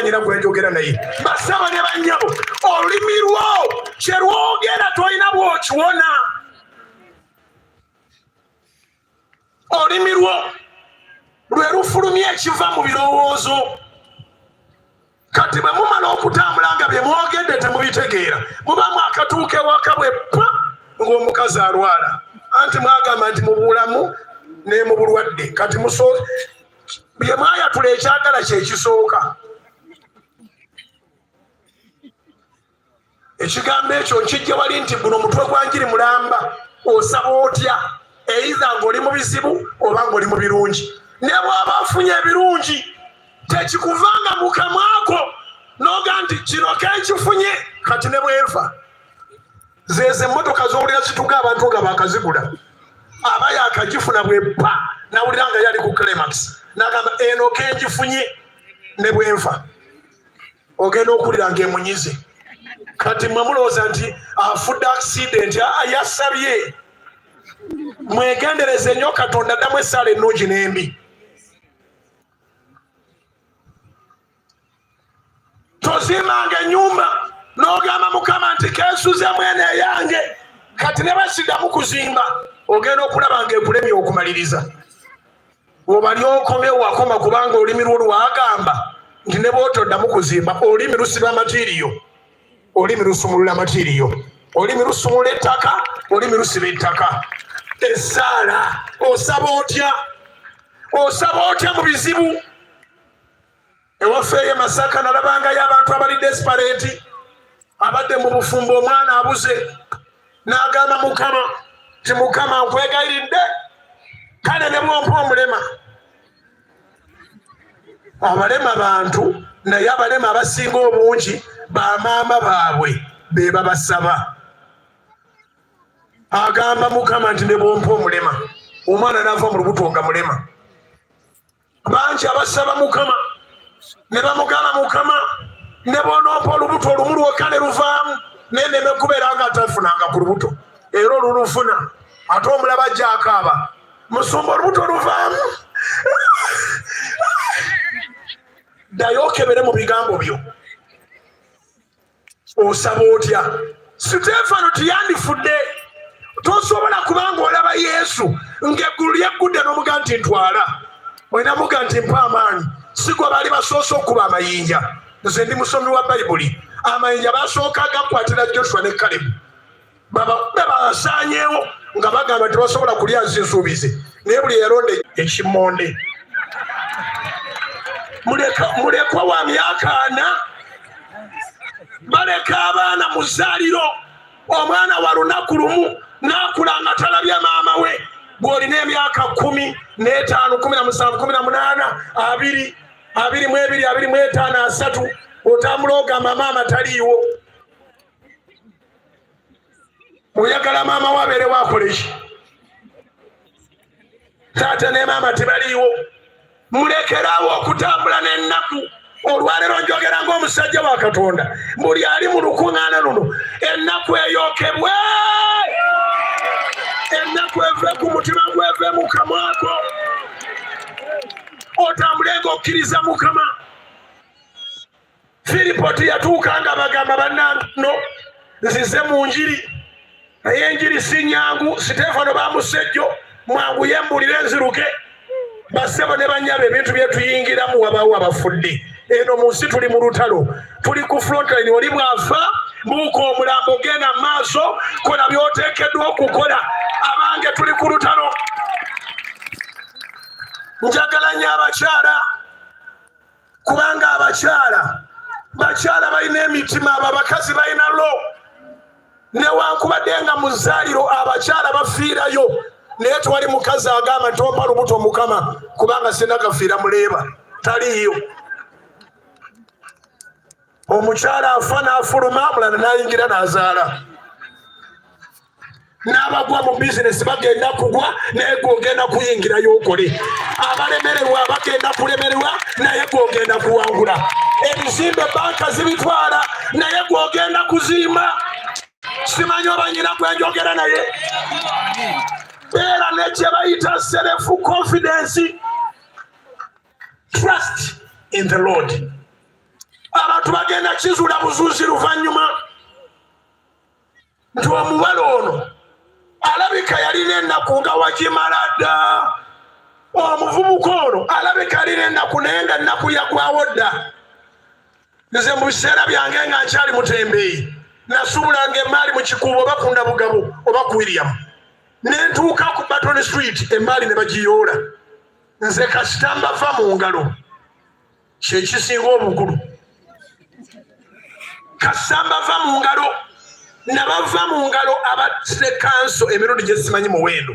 nyina gwenjogera naye. Basaba ne bannyabo, olulimi lwo kye lwogera tolina bw'okiwona. Olulimi lwo lwe lufulumya ekiva mu birowoozo. Kati bwe mumala okutambula nga bye mwogedde temubitegeera, muba mwakatuuka ewaka bwe ppa ng'omukazi alwala, anti mwagamba nti mu bulamu ne mu bulwadde. Kati bye mwayatula ekyagala kye kisooka. Ekigambo ekyo nkijja wali nti guno mutwe gwa njiri mulamba. Osaba otya eiza ng'oli mu bizibu oba ng'oli mu birungi? Ne bw'aba afunye ebirungi tekikuvanga mu kamwako noga nti kino kenkifunye kati ne bwenfa. Zezo emmotoka z'owulira zituga abantu nga bakazigula, aba yakagifuna bweppa nawulira nga yali ku climax nagamba eno kengifunye ne bwenfa. Ogenda okuwulira ng'emunyize. Kati mwe mulowooza nti afudde accident, aa yasabye. Mwegendereze nnyo, Katonda addamu essaala ennungi n'embi. Tozimbanga ennyumba n'ogamba Mukama nti kensuze mwene eyange, kati ne basiddamu kuzimba, ogenda okulaba ng'ekulemye okumaliriza. Obali okomye wakoma, kubanga olulimi lwo lwagamba nti ne bw'otoddamu kuzimba. Olulimi lusiba amatiiriyo, olulimi lusumulula amatiiriyo, olulimi lusumulula ettaka, olulimi lusiba ettaka. Essaala osaba otya? Osaba otya mu bizibu? Ewaffe eyo Masaka nalabangayo abantu abali desperate, abadde mu bufumbo, omwana abuze, n'agamba Mukama nti Mukama nkwegayiridde, kale ne bwompa omulema. Abalema bantu, naye abalema abasinga obungi bamaama baabwe be babasaba. Agamba Mukama nti ne bwompa omulema, omwana n'ava mu lubuto nga mulema. Bangi abasaba Mukama ne bamugamba, Mukama ne bw'onompa olubuto olumu lwokka ne luvaamu, naye neme kubeera nga atafunanga ku lubuto, era olulufuna ate omulaba ajja akaaba, musumba olubuto luvaamu. Ddayo okebere mu bigambo byo, osaba otya? Siteefano tiyandifudde. Tosobola kubanga olaba Yesu ng'eggulu lyeggudde n'omuga nti ntwala, olina muga nti mpa amaanyi. Si gwe baali basoose okuba amayinja. Nze ndi musomi wa Bayibuli. Amayinja basooka gakwatira Joshua ne Kalebu, babakube basaanyeewo nga bagamba tebasobola kulya nsi nsuubize, naye buli eyalonda ekimmonde mulekwa wa myaka 40, baleka abaana mu zzaaliro, omwana wa lunaku lumu n'akula nga talabye maama we. Bw'olina emyaka 15, 17, 18, 20, 22, 25, 30, otambula ogamba maama taliiwo. Oyagala maama we abeerewo akole ki? Taata ne maama tebaliiwo. Mulekerawo okutambula n'ennaku. Olwaleero njogera ng'omusajja wa Katonda, buli ali mu lukuŋŋaana luno, ennaku eyokebwe, ennaku eve ku mutima gweve mu kamwako, otambule ng'okkiriza Mukama. Firipo teyatuuka nga bagamba bannanno nzize mu njiri, naye enjiri si nyangu. Siteefano bamusejjo, mwanguye mbulire nziruke. Bassebo ne bannyabo, ebintu bye tuyingiramu wabaawo abafudde. Eno mu nsi tuli mu lutalo, tuli ku frontline. Oli bw'afa buuka omulambo, genda mu maaso, kola by'oteekeddwa okukola. Abange, tuli ku lutalo. Njagala nnyo abakyala, kubanga abakyala bakyala balina emitima, abo abakazi balina lo. Newankubadde nga mu zzaaliro abakyala bafiirayo, naye tewali mukazi agamba nti ompa lubuto Mukama kubanga sinakafiira muleeba, taliiyo. Omukyala afa n'afuluma, mulala n'ayingira n'azaala. N'abagwa mu bizinesi bagenda kugwa, naye gwe ogenda kuyingirayo okole. Abalemererwa bagenda kulemererwa, naye gwe ogenda kuwangula. Ebizimbe banka zibitwala, naye gwe ogenda kuzimba. Simanyi oba nyina gwe njogera naye. Beera ne kye bayita self confidence, trust in the Lord. Abantu bagenda kizuula buzuuzi luvannyuma nti omuwala ono alabika yalina ennaku nga wagimala dda. Omuvubuka ono alabika alina ennaku naye nga ennaku yagwawo dda. Nze mu biseera byange nga nkyali mutembeeyi nasuubulanga emaali mu Kikuubo oba ku Nabugabo oba ku William, ne ntuuka ku Baton Street emaali ne bagiyoola. Nze kasita mbava mu ngalo, kyekisinga obukulu. Kasita mbava mu ngalo, nabava mu ngalo aba kanso emirundi gye simanyi muwendo,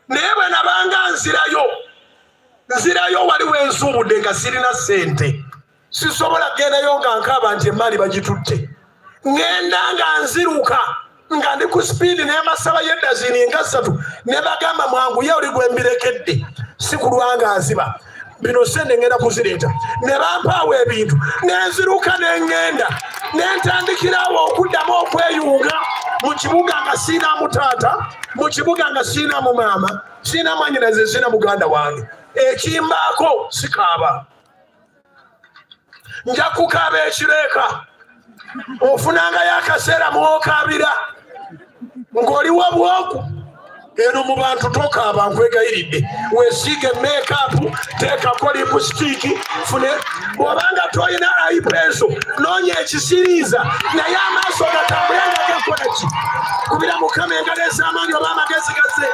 naye bwe nabanga nzirayo nzirayo wali wensuubudde nga sirina ssente, sisobola kugendayo nga nkaaba nti emaali bagitutte. Ŋŋenda nga nziruka nga ndi ku sipiidi n'emasaba y'eddazini nga ssatu ne bagamba mwanguye oli gwe mbirekedde, si kulwa nga nziba bino sente ŋŋenda kuzireeta. Ne bampaawo ebintu ne nziruka ne ŋŋenda ne ntandikirawo okuddamu okweyunga mu kibuga nga siinamu taata, mu kibuga nga siinamu maama, siina mwanyinaze, siina muganda wange. Ekimbaako sikaaba, nja kukaaba ekireeka. Ofunangayo akaseera mwokaabira ng'oliwa bwoku eno mu bantu, tokaaba, nkwegayiridde. Wesiige makeup, teekako lipusitiiki, fune bw'obanga tolina eye pencil, noonya ekisiriiza, naye amaaso gatambule nga gakola ki? Kubira Mukama engalo ez'amaanyi oba amagezi gaze.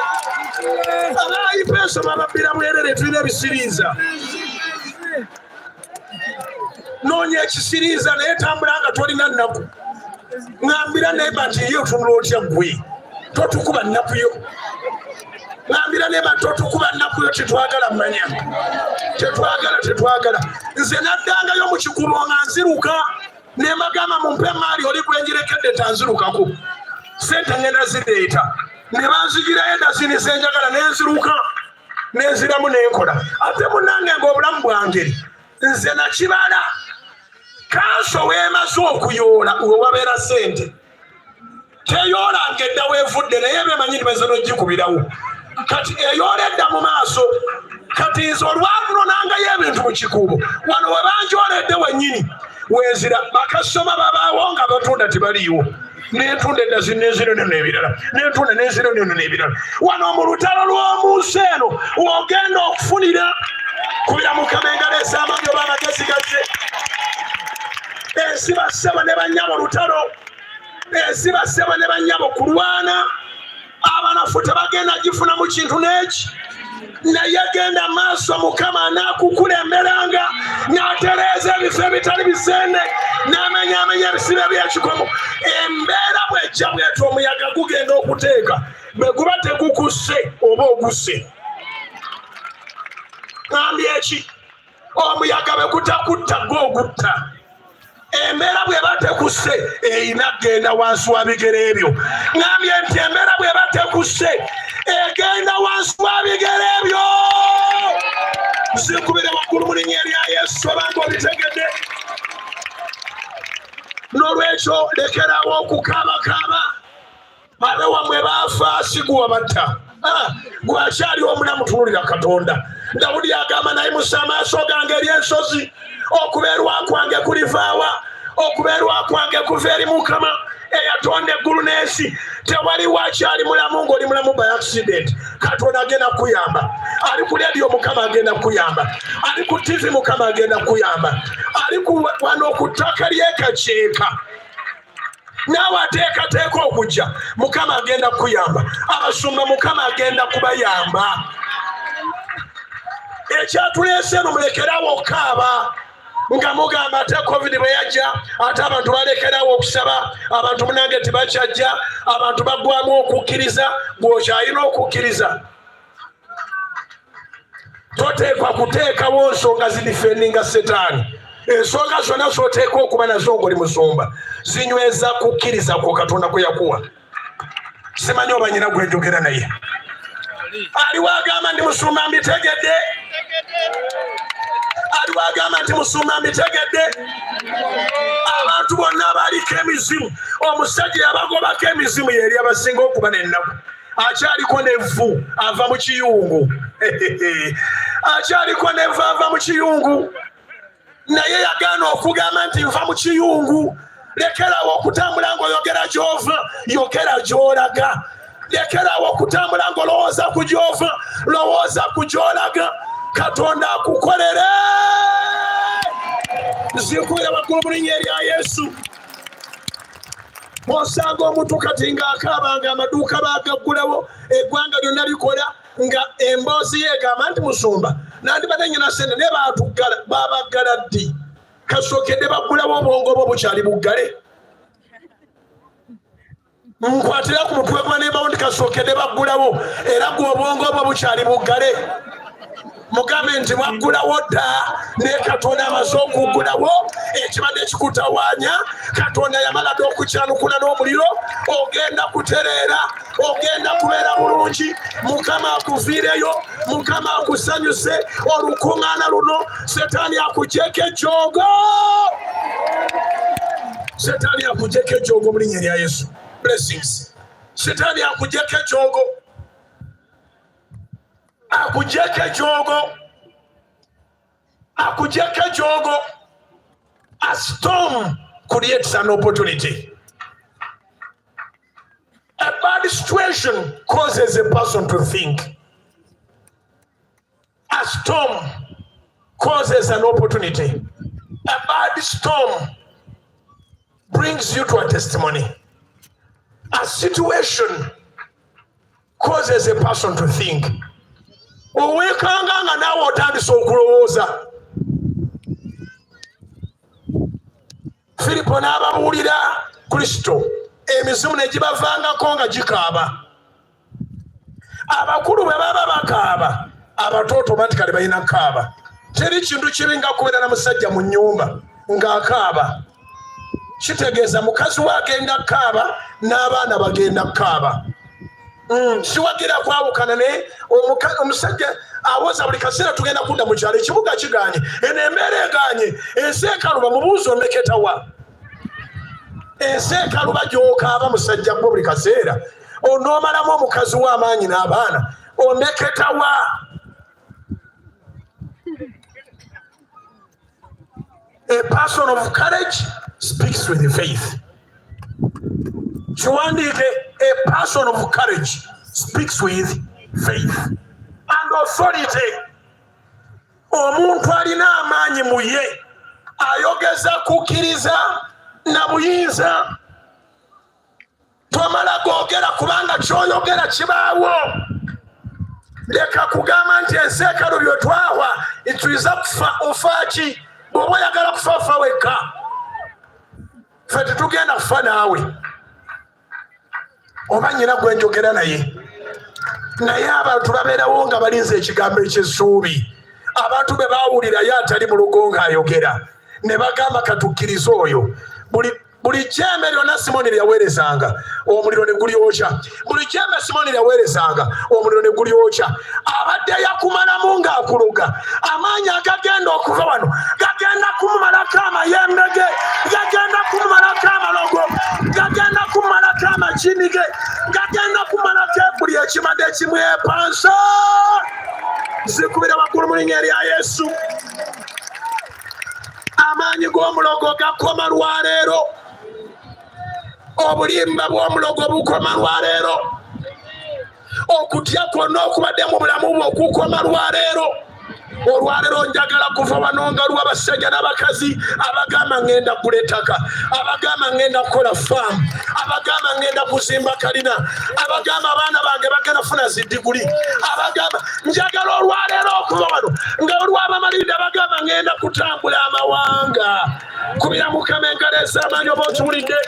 Aba eye pencil bababbira bwerere, tulina ebisiriiza. Noonya ekisiriiza, naye tambula nga tolina nnaku. Ŋambira neighbour nti ye otunula otya ggwe, totukuba nnaku yo. Ŋambira neighbour, totukuba nnaku yo, tetwagala manya, tetwagala, tetwagala. Nze naddangayo mu Kikuubo nga nziruka ne mbagamba mumpe emaali oli gwenjirekedde tanzirukako, sente ngenda zireeta. Ne banzigirayo edazini zenjagala, nenziruka nenziramu nenkola. Ate munange ngaobulamu bwangeri nze nakibala, kanso weemaze okuyoola wewabeera sente teyoolanga edda weevudde, naye bemanyi nti nogikubirawo kati eyoola edda mu maaso. Kati nze olwanonangayo ebintu mu Kikuubo wano webanjoledde wennyini wenzira, bakasoma babaawo nga batunda tebaliiwo, nentunda edazini nenziro neno n'ebirala, nentunda nenziro neno n'ebirala. Wano mu lutalo lw'omunsi eno wogenda okufunira. Kubira Mukama engalo ez'amaanyi oba amagezi gazze. Ensi, bassebo ne bannyabo, lutalo. Ensi, bassebo ne bannyabo, kulwana. Abanafu tebagenda gifunamu kintu n'eki, naye genda maaso, Mukama anaakukulemberanga n'atereeza ebifo ebitali bisende n'amenyaamenya ebisibe by'ekikomo. Embeera bwejja bwetyo, omuyaga gugenda okuteeka bwe guba tegukusse oba ogusse. Ngambye eki? Omuyaga bwe gutakutta gwe ogutta. Embeera bw'eba tekusse erina kugenda wansi wa bigere ebyo. Ngambye nti embeera bw'eba tekusse egenda wansi wa bigere ebyo. Zikubire waggulu mu linnya erya Yesu obanga obitegedde. N'olwekyo lekerawo okukaabakaaba. Abe wamwe baafa, siguwa batta. Ah, gwakyali omulamu, tunulira Katonda. Dawudi agamba, nayimusa amaaso gange eri ensozi, okubeerwa kwange kulivaawa? Okubeerwa kwange kuva eri Mukama eyatonda eggulu n'ensi. Tewali wakyali mulamu ng'oli mulamu by accident. Katonda agenda kukuyamba. Ali ku lediyo, Mukama agenda kukuyamba. Ali ku TV, Mukama agenda kukuyamba. Ali wano ku ttaka lyekakyeka, naawe ateekateeka okujja, Mukama agenda kukuyamba. Abasumba Mukama agenda kubayamba. Ekyatuleese eno, mulekerawo okukaaba nga mugamba ate COVID bwe yajja ate abantu balekerawo okusaba, abantu munange tebakyajja, abantu baggwamu okukkiriza. Gwokyalina okukkiriza, toteekwa kuteekawo nsonga zidifendinga setaani. Ensonga zonna zoteekwa okuba nazo ng'oli musumba zinyweza kukkiriza kwo Katonda kwe yakuwa. Simanyi oba nyina gwenjogera naye aliwo agamba nti musumba mbitegedde, aliwo agamba nti musumba mbitegedde. Abantu bonna abaliko emizimu, omusajja yabagobako emizimu yeri abasinga okuba n'ennaku. Akyaliko nevvu ava mu kiyungu, akyaliko nevvu ava mu kiyungu. Naye yagaana okugamba nti nva mu kiyungu. Lekerawo okutambula ng'oyogera gy'ova, yogera gy'olaga. Lekerawo okutambula ng'olowooza ku gy'ova, lowooza ku gy'olaga. Katonda akukolere. Nzikubira waggulu mu linnya erya Yesu. Osanga omuntu kati ng'akaaba nga amaduuka baagaggulawo, eggwanga lyonna likola, nga emboozi ye egamba nti musumba nandibadde nyina sente naye batuggala. Babaggala ddi? Kasookedde baggulawo obwongo bwo bukyali buggale. Nkwatira ku mutwe gwa nembawo nti kasookedde baggulawo, era gwe obwongo bwo bukyali buggale. Mugambe nti bwaggulawo dda, naye Katonda amaze okuggulawo ekibadde kikutawaanya. Katonda yamala dda okukyanukula n'omuliro. Ogenda kutereera, ogenda kubeera bulungi. Mukama akuviireyo, Mukama akusanyuse. Olukuŋŋaana luno Setaani akugyeko ejjoogo, Setaani akugyeko ejjoogo mu linnya lya Yesu. Blessings. Setaani akugyeko ejjoogo, akugyeko ejjoogo, akugyeko ejjoogo. A storm creates an opportunity. A bad situation causes a person to think. A storm causes an opportunity. A bad storm brings you to a testimony. A situation causes a person to think. Owekanga nga naawe otandise okulowooza. Firipo n'ababuulira Kristo, emizimu ne gibavangako nga gikaaba. Abakulu bwe baba bakaaba, abato otomatikale balina kukaaba. Teri kintu kibi nga kubeera na musajja mu nnyumba ng'akaaba. Kitegeeza mukazi we agenda kukaaba n'abaana bagenda kukaaba. Siwagira kwawukana, naye omusajja awoza buli kaseera tugenda kudda mu kyalo, ekibuga kiganye, eno embeera eganye, ensi ekaluba. Mubuuzi omeketawa ensi ekaluba gy'okaaba musajja gwe buli kaseera onoomalamu omukazi we amaanyi n'abaana omeketawa. A person of courage speaks with faith. Kiwandiike, a person of courage speaks with faith and authority. Omuntu alina amaanyi mu ye ayogeza kukkiriza na buyinza. Tomala googera kubanga kyoyogera kibaawo. Leka kugamba nti ensi ekalubye twahwa tuyiza kufa. Ofa ki? Bw'oba oyagala kufa, fa wekka, ffe tetugenda kufa naawe. Oba nyina gwe njogera naye, naye abantu babeerawo nga balinze ekigambo eky'essuubi. Abantu bwe baawulirayo atali mu lugo ng'ayogera ne bagamba katukkirize oyo. Buli jjembe lyonna Simooni lye yaweerezanga, omuliro ne gulyokya. Buli jjembe Simooni lye yaweerezanga, omuliro ne gulyokya. Abadde yakumalamu ng'akuluga, amaanyi agagenda okuva wano gagenda kumumalako amayembe ge, gagenda kumumalako amalogo, gagenda kumumalako amajini ge, gagenda kumalako buli ekibadde kimwepansa. Zikubira waggulu mu linnya erya Yesu. Amaanyi g'omulogo gakoma lwaleero, obulimba bw'omulogo bukoma lwaleero, okutya kwonna okubadde mu bulamu bwo kukoma lwaleero. Olwaleero njagala kuva wano nga lwa abasajja n'abakazi abagamba ngenda kugula ettaka, abagamba ngenda kukola faamu, abagamba ngenda kuzimba kalina, abagamba abaana bange bagenda kufuna zidiguli, abagamba njagala olwaleero okuva wano nga olwabamalirira, abagamba ngenda kutambula amawanga. Kubira Mukama engalo ez'amaanyi oba okiwulidde.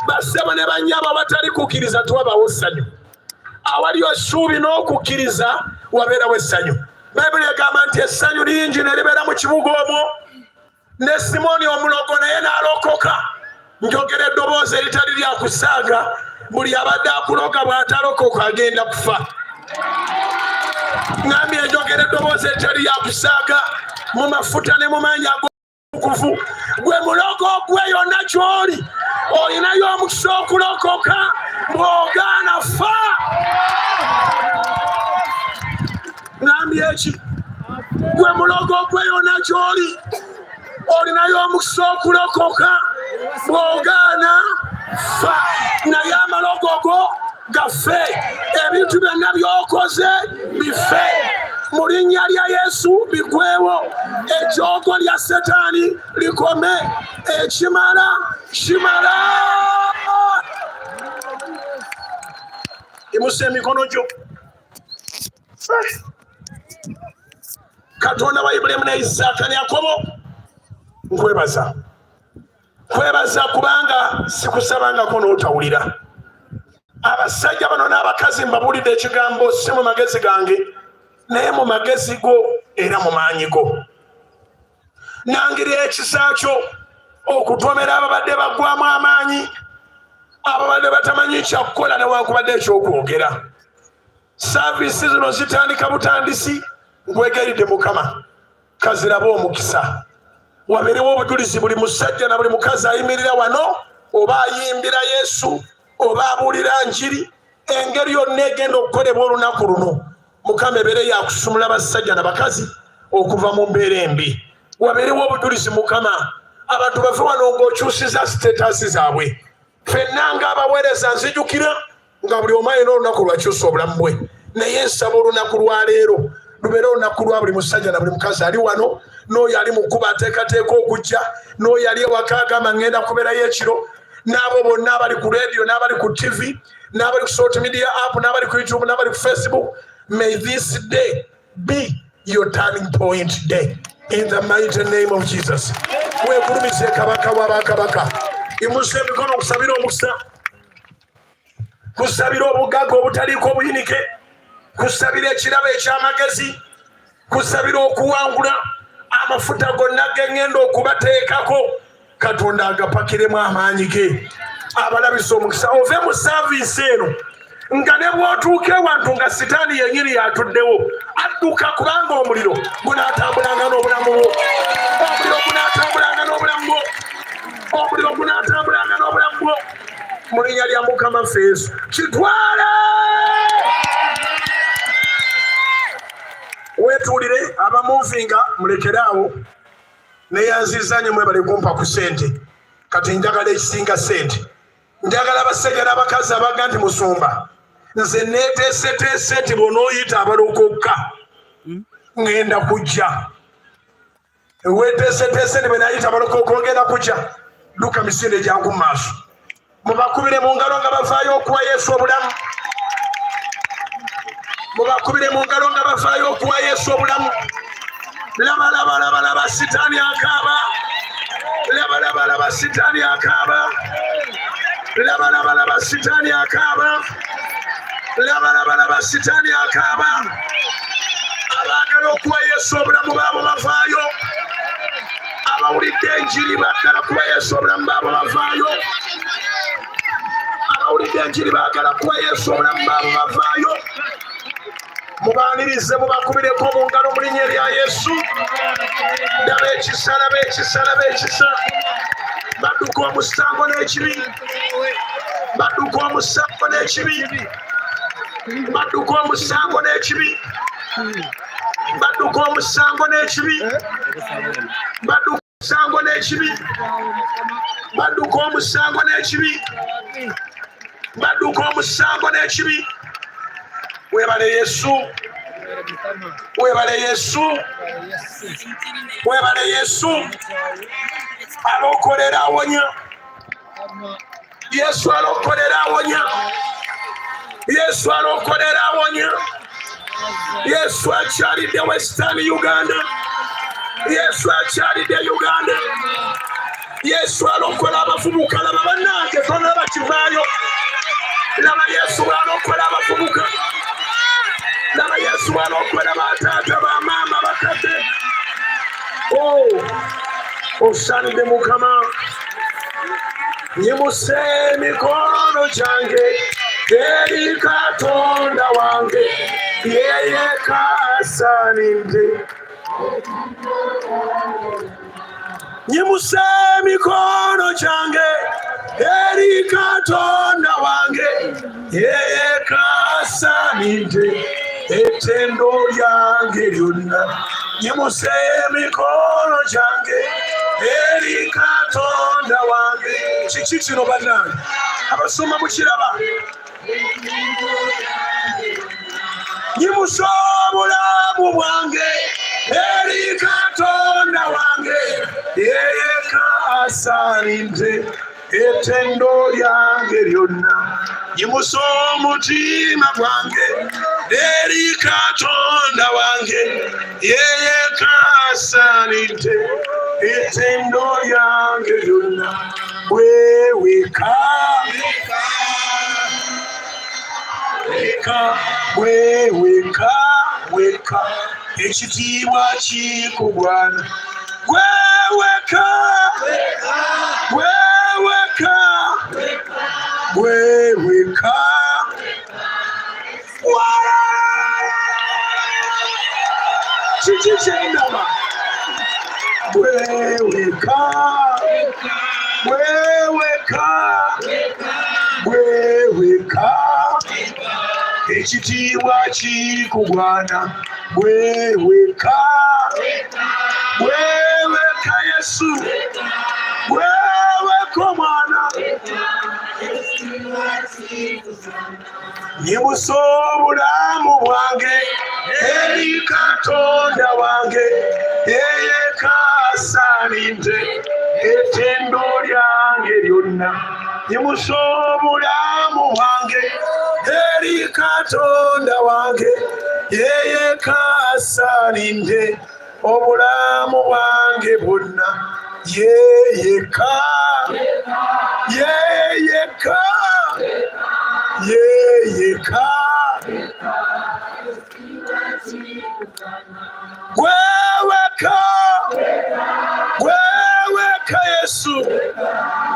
Bassebo ne bannyabo, abatali kukkiriza twabawo ssanyu. Awali essuubi n'okukkiriza wabeerawo essanyu. Bayibuli egamba nti essanyu lingi ne libeera mu kibuga omwo, ne Simooni omulogo naye n'alokoka. Njogera eddoboozi eritali lya kusaaga, buli abadde akuloga bw'atalokoka agenda kufa. Ngambye njogera eddoboozi eritali lya kusaaga, mu mafuta ne mu maanyi agokufu, gwe mulogo gwe yonna gy'oli olinayo omukisa okulokoka, bw'ogaana fa. Ngambye eki? Gwe mulogo gwe yona gy'oli olinayo omukisa okulokoka, bw'ogaana fa, naye amalogo go gafe, ebintu byonna by'okoze bife mu linnya lya Yesu, bigwewo. Ejoogo lya Setaani likome. Ekimala kimala. Imusa emikono gyo. Katonda wa Ibulayimu ne Isaaka ne Yakobo, nkwebaza, kwebaza kubanga sikusabangako n'otawulira. Abasajja bano n'abakazi mbabuulidde ekigambo, si mu magezi gange, naye mu magezi go era mu maanyi go. Nangira ekisa kyo okutomera ababadde baggwamu amaanyi, ababadde batamanyi kyakukola newankubadde ekyokwogera. Saaviisi zino zitandika butandisi. Nkwegayiridde Mukama, kazirabe omukisa, wabeerewo obujulizi. Buli musajja na buli mukazi ayimirira wano, oba ayimbira Yesu, oba abuulira njiri, engeri yonna egenda okukolebwa olunaku luno, Mukama, ebeere yakusumula basajja na bakazi okuva mu mbeera embi. Wabeerewo obujulizi Mukama, abantu bave wano ng'okyusiza status zaabwe. Ffenna ng'abaweereza, nzijukira nga buli omu alina olunaku lwakyusa obulamu bwe, naye nsaba olunaku lwaleero lubeere olunaku lwa buli musajja na buli mukazi ali wano, n'oyo ali mu kkuba ateekateeka okujja, n'oyo ali ewaka agamba ŋŋenda kubeerayo ekiro, n'abo bonna abali ku radio n'abali ku TV n'abali ku social media app n'abali ku YouTube n'abali ku Facebook. May this day be your turning point day in the mighty name of Jesus. Weekulumize Kabaka w'abakabaka. Imusa emikono okusabira omukisa, kusabira obugagga obutaliiko obuyinike, kusabira ekirabo eky'amagezi, kusabira okuwangula. Amafuta gonna geŋŋenda okubateekako, Katonda agapakiremu amaanyi ge, abalabisa omukisa. Ove mu saaviisi eno nga ne bw'otuuka ewantu nga Sitaani yennyini yatuddewo, adduka, kubanga omuliro gunaatambulanga n'obulamu bwo. Omuliro gunaatambulanga n'obulamu bwo. Omuliro gunaatambulanga n'obulamu bwo mu linnya lya Mukama ffe Yesu. Kitwale, weetuulire. Abamuvinga mulekere awo. Neyanziza nyo, mwebale kumpa ku ssente. Kati njagala ekisinga ssente. Njagala abasajja n'abakazi abaga nti, "Musumba, nze neeteeseteese nti bw'onooyita abalokokka ŋŋenda kujja." Weeteeseteese nti bwe naayita abalokokka ogenda kujja. Dduka misinde gyangu mu maaso. Mubakubire mu ngalo nga bavaayo okuwa Yesu obulamu. Mubakubire mu ngalo nga bavaayo okuwa Yesu obulamu. Laba, laba, laba, laba, Sitaani akaaba. Laba, laba, laba, Sitaani akaaba. Laba, laba, laba, Sitaani akaaba. Laba, laba, laba, Sitaani akaaba. Abaagala okuwa Yesu obulamu baabo bavaayo. Abawulidde enjiri baagala kuwa Yesu obulamu baabo bavaayo. Abawulidde enjiri baagala kuwa Yesu obulamu baabo bavaayo. Mubaanirize, mubakubireko mu ngalo mu linnya erya Yesu. Laba ekisa, laba ekisa, laba ekisa. Badduka omusango n'ekibi, badduka omusango n'ekibi, badduka omusango n'ekibi, badduka omusango n'ekibi, badduka omusango n'ekibi, badduka omusango n'ekibi, badduka omusango n'ekibi. Webale Yesu, webale Yesu, webale Yesu. Alokolera, awonya. Yesu alokolera, awonya. Yesu alokolera, awonya. Yesu akyalidde Western Uganda. Yesu akyalidde Uganda. Yesu alokola abavubuka. Laba bannange, tonalaba kivaayo. Laba Yesu bw'alokola abavubuka. Laba Yesu bw'alokola bataata, bamaama, bakadde. Oh, osaanidde Mukama. Nyimuse emikono gyange eri Katonda wange, yeyeka asaanidde. Nyimuse emikono gyange eri Katonda wange, yeyeka asaanidde ettendo lyange lyonna. Nyimuse emikono gyange eri Katonda wange. Kiki kino bannange? Abasumba mukiraba? Nyimusa obulamu bwange eri Katonda wange, yeyeka asaanidde ettendo lyange lyonna. Nyimusa omutima gwange eri Katonda wange, yeyeka asaanidde ettendo lyange lyonna. Weweka weka weweka weka, ekitiibwa kikugwana. Gweweka gweweka gweweka. Kiki kyendaba? Gweweka gweweka gweweka, ekitiibwa kikugwana. Gweweka gweweka Yesu, gweweka omwana. Nyimusa obulamu bwange eri Katonda wange, yeyeka asaanidde ettendo lyange lyonna. Nyimusa obulamu bwange eri Katonda wange, yeyeka asaanidde obulamu bwange bwonna. Yeyeka yeyeka yeyeka. Gweweka gweweka Yesu,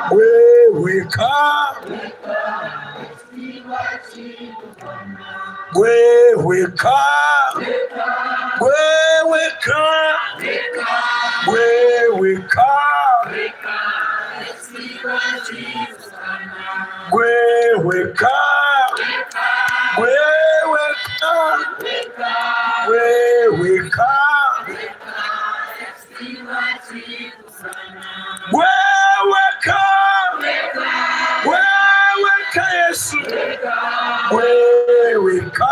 gweweka gweweka gweweka gweweka gweweka gweweka gweweka gweweka gweweka Yesu, gweweka.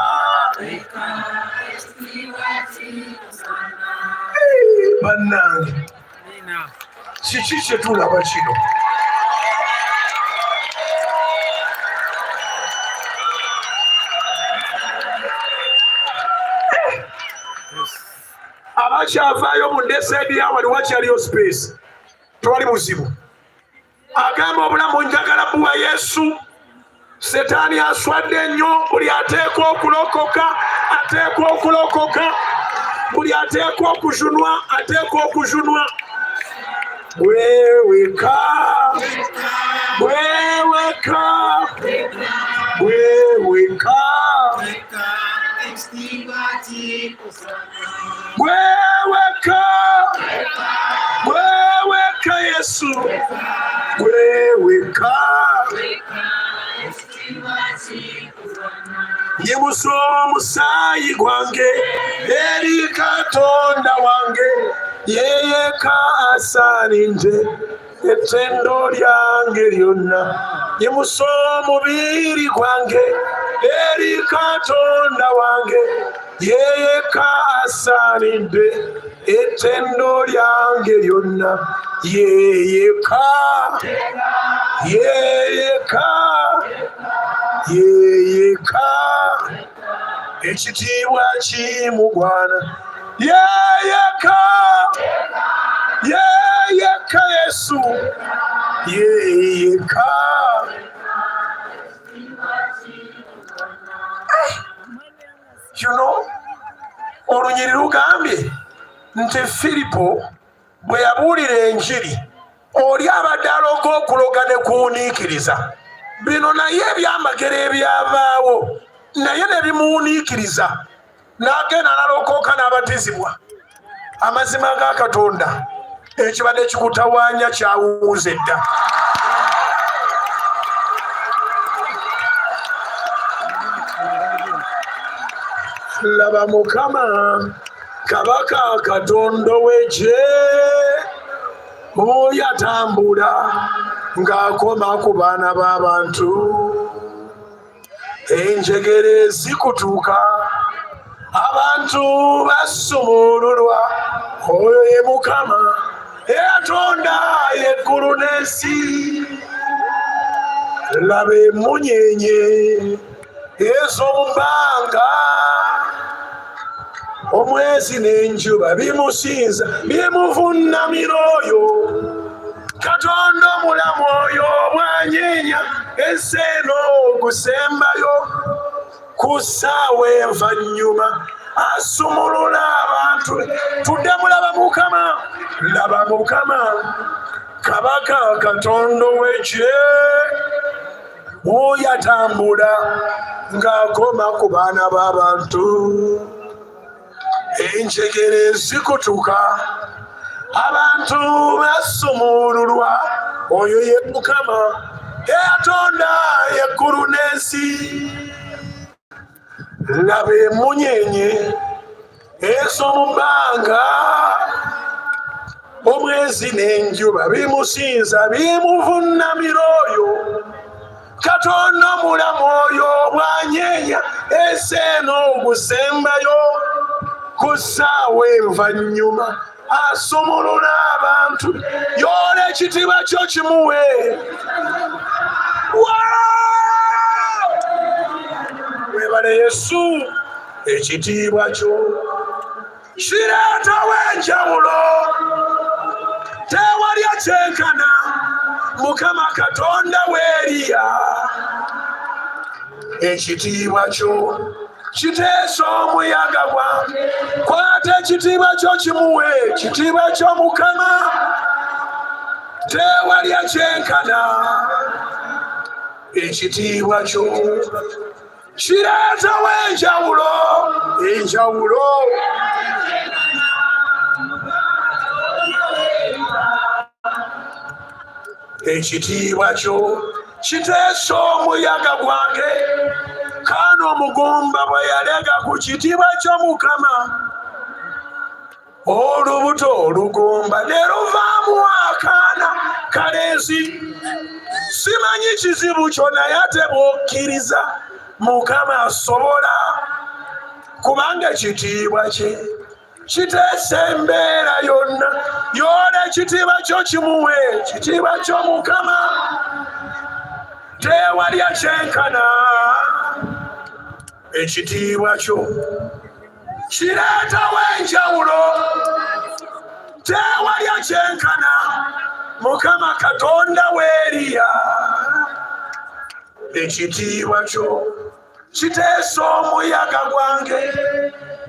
Bannange, kiki kyetulaba kino? Abakyavaayo mu ndeseedi wali wakyaliyo space, tewali buzibu. Agamba obulamu njagala buwa Yesu. Setaani aswadde nnyo. Buli ateekwa okulokoka ateekwa okulokoka, buli ateekwa okujunwa ateekwa okujunwa. Gweweka gweweka gweweka gweweka gweweka Yesu, gweweka. Nyimusa omusaayi gwange eri Katonda wange, yeyeka asaanidde ettendo lyange lyonna. Nyimusa omubiri gwange eri Katonda wange, yeyeka asaanidde ettendo lyange lyonna. Yeyeka yeyeka yeyeka, ekitiibwa kimugwana. Yeyeka yeyeka Yesu, yeyeka. You know, olunyiri lugambye nti Firipo bwe yabuulira enjiri, oli abadde aloga okuloga ne kuwuniikiriza bino, naye ebyamagero ebyavaawo naye ne bimuwuniikiriza, n'agenda n'alokoka n'abatizibwa. Amazima ga Katonda, ekibadde kikutawaanya kyawunze dda. Laba Mukama Kabaka Katonda ow'eggye, oyo atambula ng'akoma ku baana b'abantu. Enjegere zikutuuka, abantu basumululwa. Oyo ye Mukama eyatonda eggulu n'ensi. Laba emunyenye ez'omu bbanga, omwezi n'enjuba bimusinza, bimuvunnamira oyo Katonda omulamu, oyo bw'anyeenya ensi eno ogusembayo ku ssaawa envannyuma, asumulula abantu be. Tuddemu, laba Mukama, laba Mukama, Kabaka Katonda ow'eggye, oyo atambula ng'akoma ku baana b'abantu. Enjegere zikutuka, abantu basumululwa. Oyo ye Mukama eyatonda eggulu n'ensi. Laba emunyenye ez'omu bbanga, omwezi n'enjuba bimusinza, bimuvunnamira oyo Katonda omulamu, oyo bw'anyeenya ensi eno ogusembayo ku ssaawa envannyuma, asumulula abantu. Yoola ekitiibwa kyo kimuwe. Webale Yesu, ekitiibwa kyo kireetawo enjawulo, tewali akyenkana Mukama Katonda w'Eriya. Ekitiibwa kyo kiteesa omuyaga gwange. Kwata ekitiibwa kyo kimuwe, ekitiibwa kyo Mukama, tewali akyenkana. Ekitiibwa kyo kireetawo enjawulo, enjawulo. Ekitiibwa kyo kiteesa omuyaga gwange. Kaana omugumba bwe yalega ku kitiibwa kyo Mukama, olubuto olugumba ne luvaamu akaana kalenzi. Simanyi kizibu kyo, naye ate bw'okkiriza Mukama asobola, kubanga ekitiibwa kye kiteesa embeera yonna. Yoola ekitiibwa kyo kimuwe, ekitiibwa kyo Mukama, tewali akyenkana. Ekitiibwa kyo kireetawo enjawulo, tewali akyenkana Mukama Katonda w'Eriya. Ekitiibwa kyo kiteesa omuyaga gwange.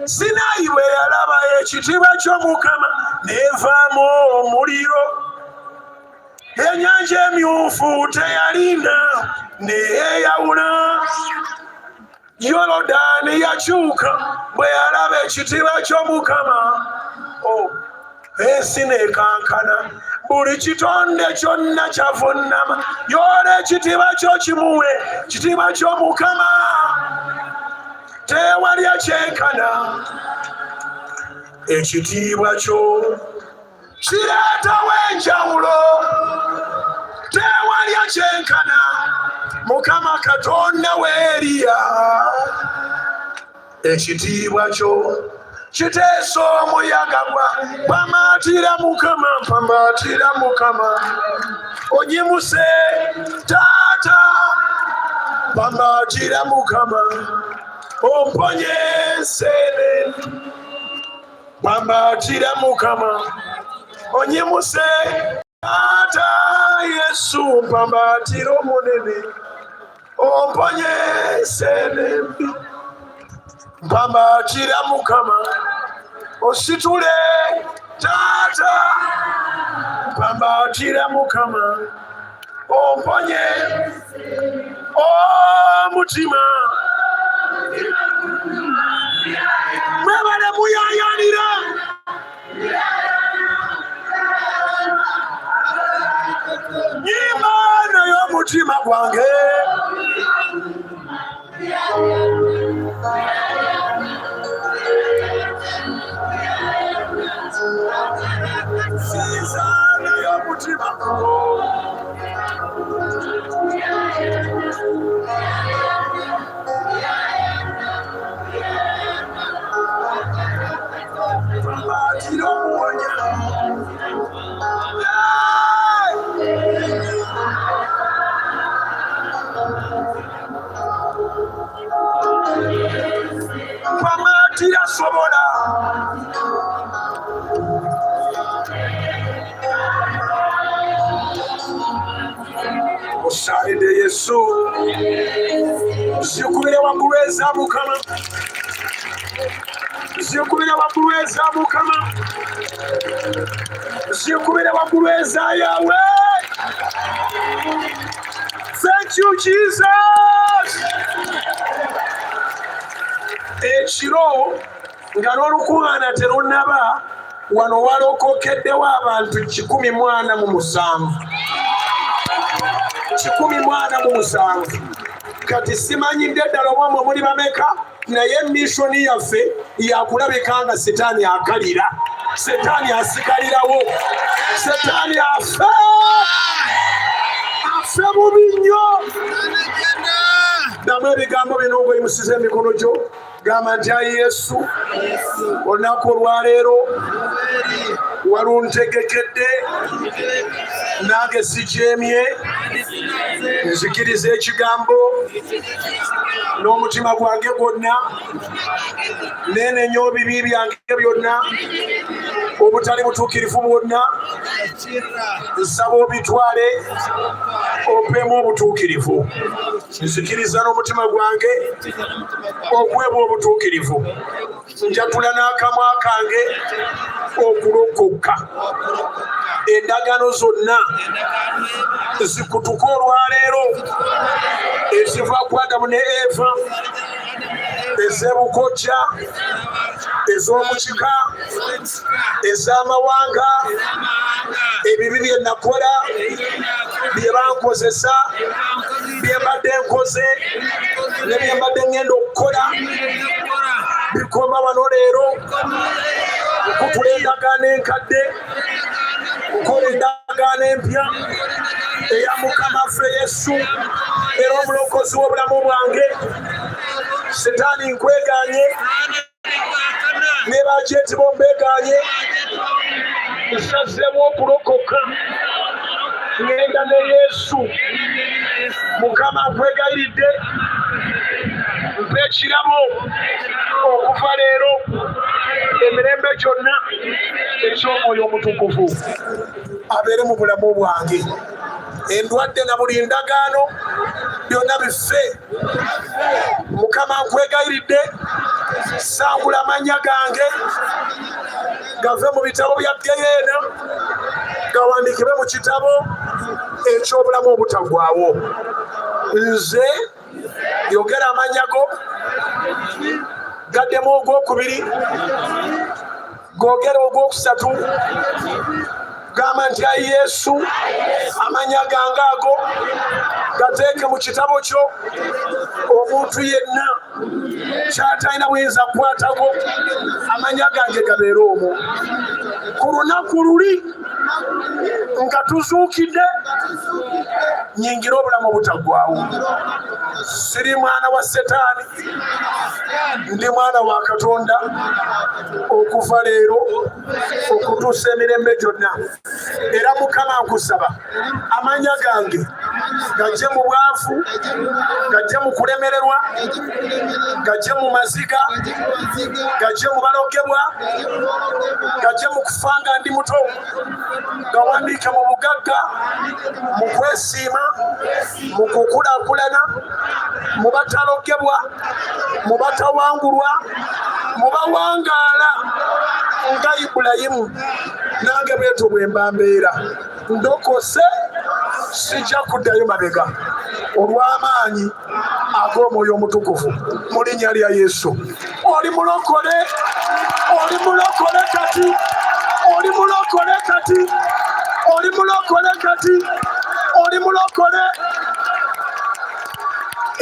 Sinaayi bwe yalaba ekitiibwa kyo Mukama, nevaamu omuliro. Ennyanja Emyufu teyalina neyeyawula. Yorodaani yakyuka bwe yalaba ekitiibwa ky'Omukama. Oh, ensi nekankana, buli kitonde kyonna kyavunnama. Yoola ekitiibwa kyo kimuwe, kitiibwa ky'Omukama, tewali akyenkana. Ekitiibwa kyo kireetawo enjawulo, tewali akyenkana Mukama Katonda w'Eriya. Ekitiibwa kyo kiteesa omuyaga gwa pamaatira Mukama, pamaatira Mukama, onyimuse taata, pamaatira Mukama, omponye ensene. Pambaatira Mukama, onyimuse taata Yesu, mpambaatira omunene, omponye ensene embi. Mpambaatira Mukama, ositule taata, mpambaatira Mukama, omponye omutima. Mwebale muyayanira nyimba naye omutima gwange. Pamaatira omuwonya. Pamaatira sobola. Osaalidde Yesu. Zikubire waggulu eza Mukama. Zikubire waggulu eza Mukama. Zikubire waggulu eza Yawe. Thank you, Jesus. Ekiro nga n'olukuŋŋaana terunnaba, wano walokokeddewo abantu 147. 147. Kati simanyidde ddala oba mmwe muli bameka, naye mission yaffe yakulabika nga setaani akalira, setaani asigalirawo, setaani afe, afe bubi nnyo. Ddamu ebigambo bino ng'oyimusiza emikono gyo, gamba nti, ayi Yesu, olunaku olwaleero waluntegekedde, nange sikyemye, nzikiriza ekigambo n'omutima gwange gwonna, neenenya ebibi byange byonna, obutali butuukirivu bwonna, nsaba obitwale ompeemu obutuukirivu. Nzikiriza n'omutima gwange okuweebwa obutuukirivu, njatula n'akamwa kange okulokoka. Endagaano zonna zikutuka olwaleero eziva ku Adamu ne Eva, ez'ebukojja, ez'omukika, ez'amawanga, ebibi bye nakola, bye bankozesa, bye mbadde nkoze ne bye mbadde ngenda okukola, bikoma wano leero. Nkutula endagaano enkadde, nkola endagaano empya eya Mukama ffe Yesu era omulokozi w'obulamu bwange. Setaani nkweganye, ne bajeeti bombeeganye, nsazeewo okulokoka, ngenda ne Yesu. Mukama, nkwegayiridde, mpa ekirabo okuva leero emirembe gyonna eky'Omwoyo Omutukuvu abeere mu bulamu bwange. Endwadde na buli ndagaano byonna bife. Mukama, nkwegayiridde, sangula amannya gange gave mu bitabo bya geyeena, gawandiikibwe mu kitabo eky'obulamu obutaggwaawo. Nze, yogera amannya go, gaddemu ogwokubiri, gogera ogwokusatu, gamba nti, ayi Yesu, amannya gange ago gateeke mu kitabo kyo, omuntu yenna kyatalina buyinza kukwatako, amannya gange gabeere omwo. Ku lunaku luli nga tuzuukidde, nyingire obulamu obutaggwaawo. Siri mwana wa Setaani, ndi mwana wa Katonda okuva leero okutuusa emirembe gyonna. Era Mukama, nkusaba amannya gange gajje mu bwavu, gajje mu kulemererwa, gajje mu maziga, gajje mu balogebwa, gajje mu kufa nga ndi muto, gawandiike mu bugagga, mu kwesiima, mu kukulaakulana, mu batalogebwa, mu batawangulwa, mu bawangaala nga Ibulayimu. Nange bwetyo bwe mba mbeera ndokose, sijja kuddayo mabega olw'amaanyi ag'Omwoyo Omutukuvu, mu linnya lya Yesu. Oli mulokole, oli mulokole kati, oli mulokole kati, oli mulokole kati, oli mulokole.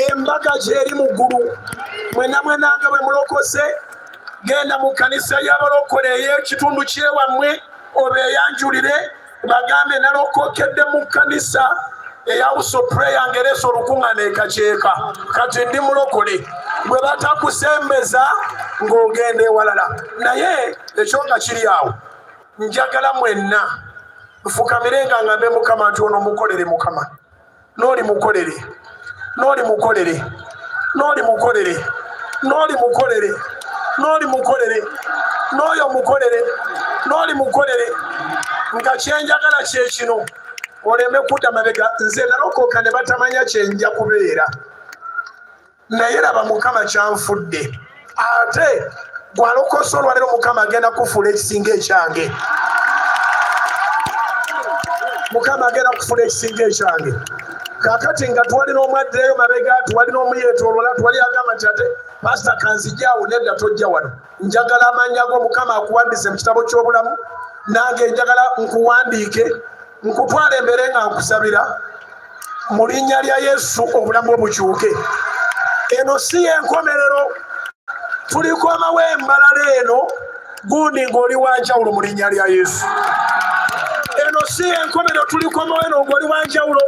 Embaga gyeri mu ggulu. Mwena mwenanga bwe mulokose, genda mu kanisa y'abalokole ey'ekitundu kyewammwe obeeyanjulire. Bagambe nalokokedde mu kkanisa eya House of Prayer ng'ereese olukuŋŋaana ekakyeka, kati ndi mulokole. Bwe batakusembeza ng'ogenda ewalala, naye ekyo nga kiri awo. Njagala mwenna nfukamire nga ngambe Mukama nti ono mukolere, Mukama, n'oli mukolere, n'oli mukolere, n'oli mukolere, n'oli mukolere, n'oli mukolere, n'oyo mukolere, n'oli mukolere. Nga kyenjagala kye kino, oleme kudda mabega. Nze nalokoka ne batamanya kyenja kubeera, naye laba Mukama kyanfudde. Ate gwalokosa olwaleero, Mukama agenda kufuula ekisinga ekyange. Mukama agenda kufuula ekisinga ekyange. Kakati nga twalina omwaddireyo mabega, twalina omuyeetoolola, twali agamba nti ate pasita kanzijaawo. Nedda, tojja wano. Njagala amannya go Mukama akuwandiise mu kitabo ky'obulamu, nange njagala nkuwandiike, nkutwala embeere nga nkusabira mu linnya lya Yesu, obulamu obukyuke. Eno si yenkomerero, tulikomawo embalala eno gundi ng'oli wanjawulo mu linnya lya Yesu. Eno si yenkomerero, tulikomawo eno ng'oli wanjawulo.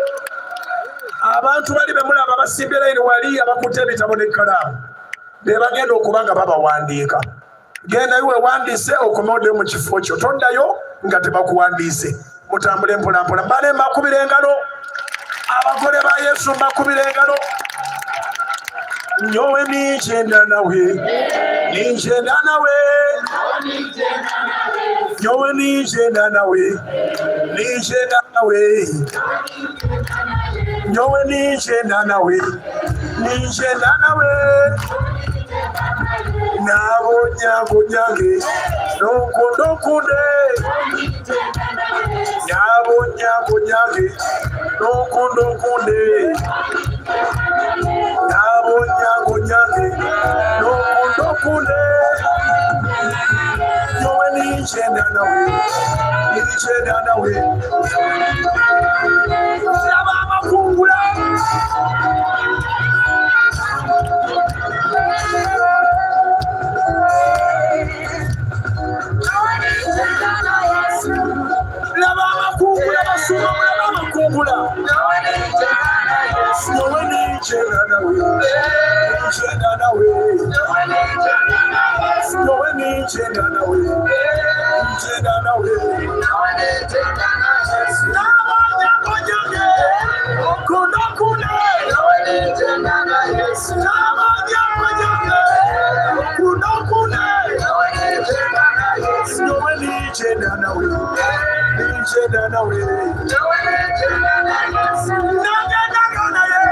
Abantu bali bemulaba basimbye layini wali, abakutte ebitabo n'ekkalaamu, be bagenda okuba nga babawandiika. Gendayo wewandiise, okome oddeyo mu kifo kyo, toddayo nga tebakuwandiise. Mutambule mpolampola. Mbale mbakubira engalo, abagole ba Yesu, mbakubira engalo. Nyowe ninjenda nawe, ninjenda nawe, nyowe ninjenda nawe, ninjenda nawe, nyowe ninjenda nawe, ninjenda nawe, nabonyagonyange nonkundokunde, nabonyagonyange nonkundokunde, nabonyagonyange nonkundokunde, nyowe ninjenda nawe, ninjenda nawe. Laba amakungula. Laba amakungula, basumba, mulaba amakungula. Nyowe ninjenda nawe, ninjenda nawe, nyowe ninjenda nawe, ninjenda nawe, nabonyagonyange okundokunde, nabonyagonyange okundokunde, nyowe ninjenda nawe, ninjenda nawe. Nagendaga naye,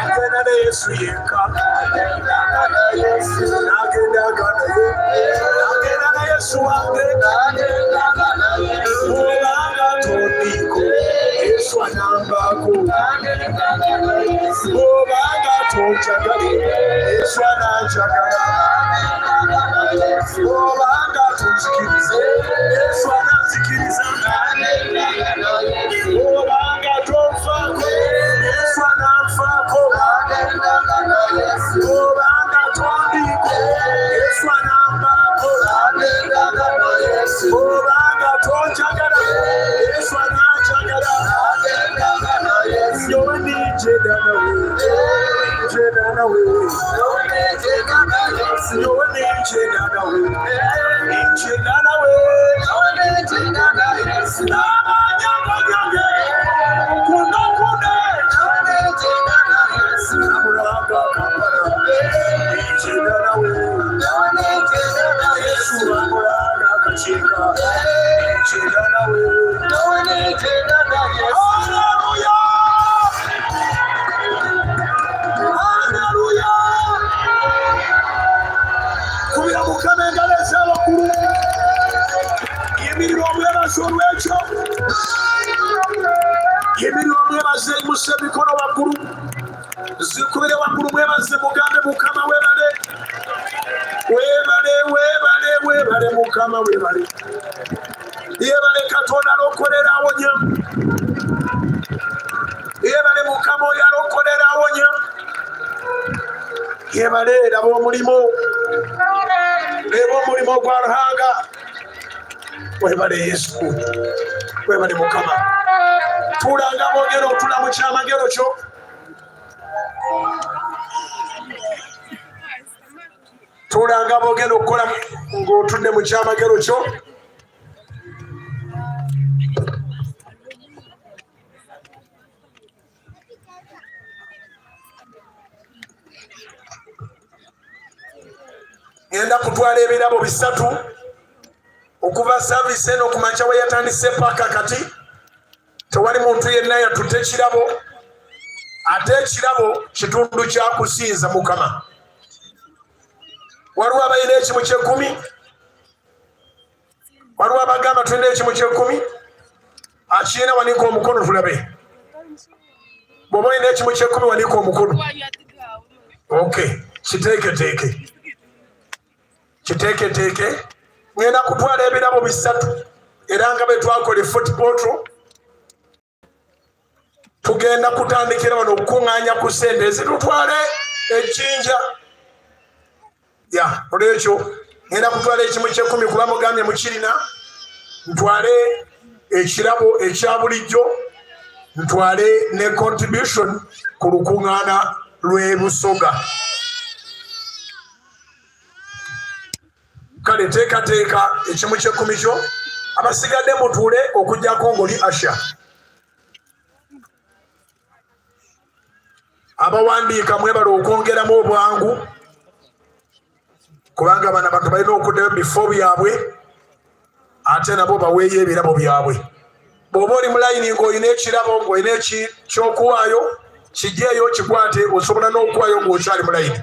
agenda ne Yesu yekka. Nagendaga naye, nagenda na Yesu wange. Obanga tondiiko, Yesu anambaako. Obanga tonjagale, Yesu ananjagala. Obanga tonzikirize, Yesu ananzikiriza. Obanga tonfaako, Yesu ananfaako. Obanga tondiiko, Yesu anambaako. Obanga tonjagala, Yesu ananjagala. Nyowe ninjenda nawe, njenda nawe, nyowe ninjenda nawe, ninjenda nawe. N'amanyagonyange kundokunde, namulanga Kampala, ninjenda nawe. Yesu bamulanga Kakinga, ninjenda nawe. Haleluya, haleluya! Kubira Mukama engalo ez'abaggulu, yimirira omwebaze olwekyo, yimirira omwebaze, yimusa emikono waggulu, zikubire waggulu, mwebaze, mugambe Mukama webale, webale, webale, webale Mukama, webale. Yebale Katonda alokolera awonya, yebale Mukama oyo alokolera awonya, yebale. Laba omulimu, leba omulimu gwa Ruhanga. Webale Yesu, webale Mukama. Tuulanga bwogera otula mu kyamagero kyo. Tuulanga bwogenda okukola ng'otudde mu kyamagero kyo. Ngenda kutwala ebirabo bisatu okuva saavisi eno ku makya we yatandise paka kati tewali muntu yenna yatutte kirabo, ate ekirabo kitundu kya kusinza Mukama. Waliwo abalina ekimu ky'ekkumi, waliwo abagamba tulina ekimu ky'ekkumi. Akirina wanika omukono tulabe. Bw'oba olina ekimu ky'ekkumi wanika omukono. Okay, kiteeketeeke, kiteeketeeke. Ngenda kutwala ebirabo bisatu era nga bwe twakola e Fort Portal. Tugenda kutandikira wano okukuŋŋaanya ku ssente ezitutwale ejjinja ya olwekyo ngenda kutwala ekimu ky'ekkumi kuba mugambye mukirina, ntwale ekirabo ekya bulijjo, ntwale ne contribution ku lukuŋŋaana lw'e Busoga. Kale teekateeka ekimu ky'ekkumi kyo, abasigadde mutuule okuggyako ng'oli asha. Abawandiika mwebale okwongeramu obwangu, kubanga bano abantu balina okuddayo mu bifo byabwe ate nabo baweeyo ebirabo byabwe. Bw'oba oli mu layini ng'olina ekirabo, ng'olina ekyokuwaayo, kijeeyo kikwate, osobola n'okuwaayo ng'okyali mu layini.